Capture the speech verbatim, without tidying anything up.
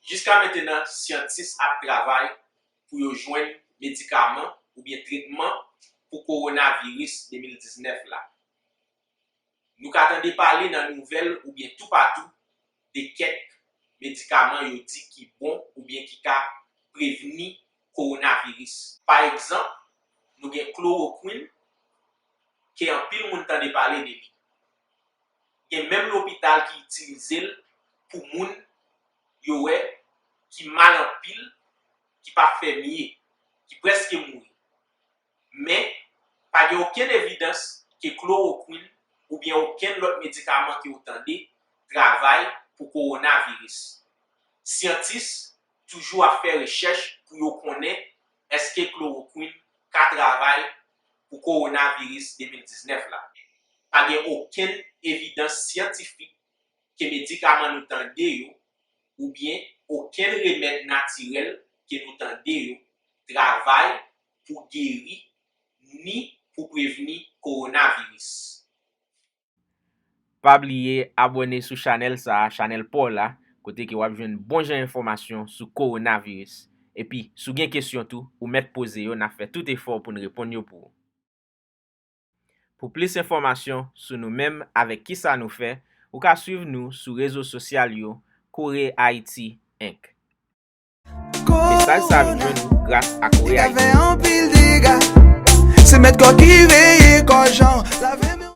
Jiska mentenan, syantis ap travay pou yo jwenn medikaman oubyen tretman pou kowonaviris de mil diznèf la. Nou ka tande pale nan nouvèl oubyen toupatou de kèk medikaman yo di ki bon oubyen ki ka prevni kowonaviris. Pa egzanp, nou gen klorokwin ke anpil moun tande pale de li. Gen menm lopital ki itilize l pou moun yo wè ki mal anpil, ki pa fè mye, ki prèske mouri. Men, pa gen okenn evidans ke klorokwin oubyen okenn lòt medikaman ke w tande travay pou kowonaviris. Syantis toujou ap fè rechèch pou yo konnen èske klorokwin ka travay pou kowonaviris de mil diznèf la. Pa gen okenn evidans syantifik ke medikaman nou tande yo oubyen okenn remèd natirèl ke nou tande yo travay pou geri ni pou prevni kowonaviris. Pa bliye abòne sou chanèl sa a, chanèl pa w la, kote ke w ap jwenn bon jan enfòmasyon sou kowonaviris. Epi, si w gen kesyon tou, ou mèt poze yo, n ap fè tout efò pou n reponn yo pou ou. Pou plis enfòmasyon sou nou menm avèk kisa nou fè, ou ka swiv nou sou rezo sosyal yo Kore Ayiti Enk. Mesaj sa a vin jwenn ou gras a Kore Ayiti. Se mèt kò ki veye kò jan.